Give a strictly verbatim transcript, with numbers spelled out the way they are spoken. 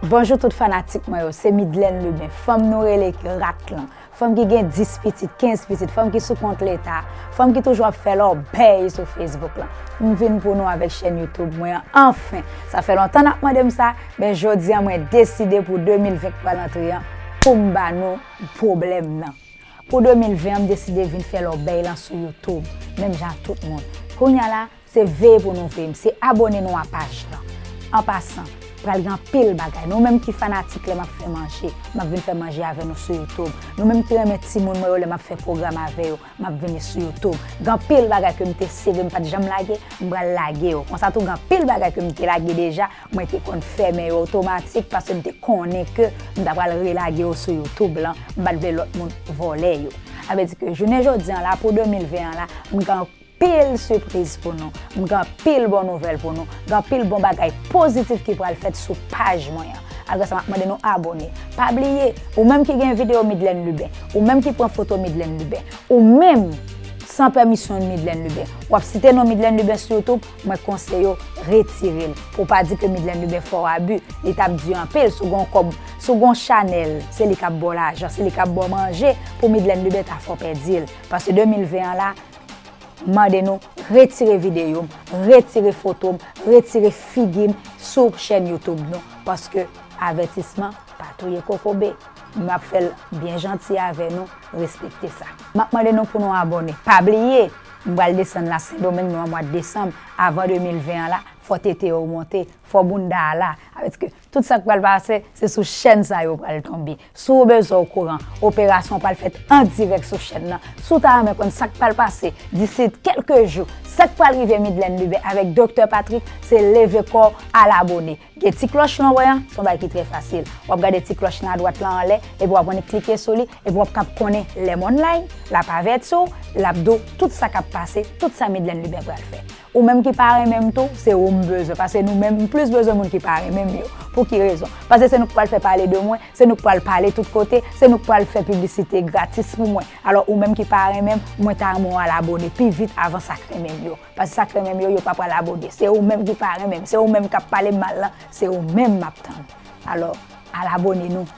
Bonjou tout fanatik mwen yo, se Midlène Lubin, fanm nou rele rat lan, fanm ki gen dis pitit, kenz pitit, fanm ki sou kont leta, fanm ki toujou ap fè lòbèy sou Facebook lan. M vin pou nou avèk chèn YouTube mwen an, anfen. Sa fè lontan n ap mande m sa, men jodi a mwen deside pou de mil ven k pral antre an, pou m ba nou pwoblèm nan. Pou de mil ven an, m deside vin fè lòbèy lan sou YouTube, menm jan ak tout moun. Kounye a la, se veye pou nou veye m, se abone nou a paj lan. An pasan, pral gen anpil bagay. Nou menm ki fanatik lè m ap fè manje, m ap vin fè manje avè nou sou YouTube. Nou menm ki renmen timoun mwen yo lè m ap fè pwogram avè yo, m ap vini sou YouTube. Gen anpil bagay ke m te sere m pa t janm lage, m pral lage yo. Konsa tou gen anpil bagay ke m te lage deja, mwen te konn fèmen yo otomatik paske m te konnen ke m ta pral relage yo sou YouTube lan. M pa t vle lòt moun vòlè yo. Sa vle di ke jounen jodi an la, pou de mil ven an la, m gen anpil sipriz pou nou. M gen anpil bon nouvèl pou nou. Gen anpil bon bagay pozitif ki pral fèt sou paj mwen an. Apre sa, m ap mande nou abone. Pa bliye, ou menm ki gen videyo Midlène Lubin, ou menm ki pran foto Midlène Lubin, ou menm san pèmisyon Midlène Lubin, w ap site non Midlène Lubin sou YouTube, mwen konseye w retire l. Pou w pa di ke Midlène Lubin fè w abi, li t ap di anpil, si w gen yon kòb, si w gen yon chanèl, se li k ap ba w lajan, se li k ap ba w manje, pou Midlène Lubin ta fè w pèdi l. Paske de mil ven an la, mande nou retire videyo m, retire foto m, retire figi m sou chèn YouTube nou, paske avètisman pa touye kokobe. M ap fè l byen janti avè nou, respekte sa. M ap mande nou pou nou abone. Pa bliye, m pral desann la Sendomeng nou an mwa desanm, avan de mil ven an la, fò tete yo monte, fò bounda a la. Sa vle di ke tout sa k pral pase, se sou chèn sa yo pral tonbe. Si w bezwen okouran, operasyon pral fèt an dirèk sou chèn nan. Si w ta renmen konn sa k pral pase disi kèlke jou, sa k pral rive Midlène Lubin avèk Doktè Patrick, se leve kò w al abone. Gen ti klòch lan w wè an, se yon bagay ki trè fasil. W ap gade ti klòch lan adwat lan anlè, epi w ap annik klike sou li, epi w ap kab konnen lè m online, l ap avèti w, l ap di w tout sa k ap pase, tout sa Midlène Lubin pral fè. Ou menm ki pa renmen m tou, se ou m bezwen, paske nou menm, m plis bezwen moun ki pa renmen m yo. Pou ki rezon? Paske se nou k pral fè pale de mwen, se nou k pral pale tout kote, se nou k pral fè piblisite gratis pou mwen. Alò, ou menm ki pa renmen m, mwen ta renmen w al abone pi vit avan sa k renmen m yo. Paske sa k renmen m yo, yo pa pral abone. Se ou menm ki pa renmen m, se ou menm k ap pale m mal lan, se ou menm m ap tann. Alò, al abone nou.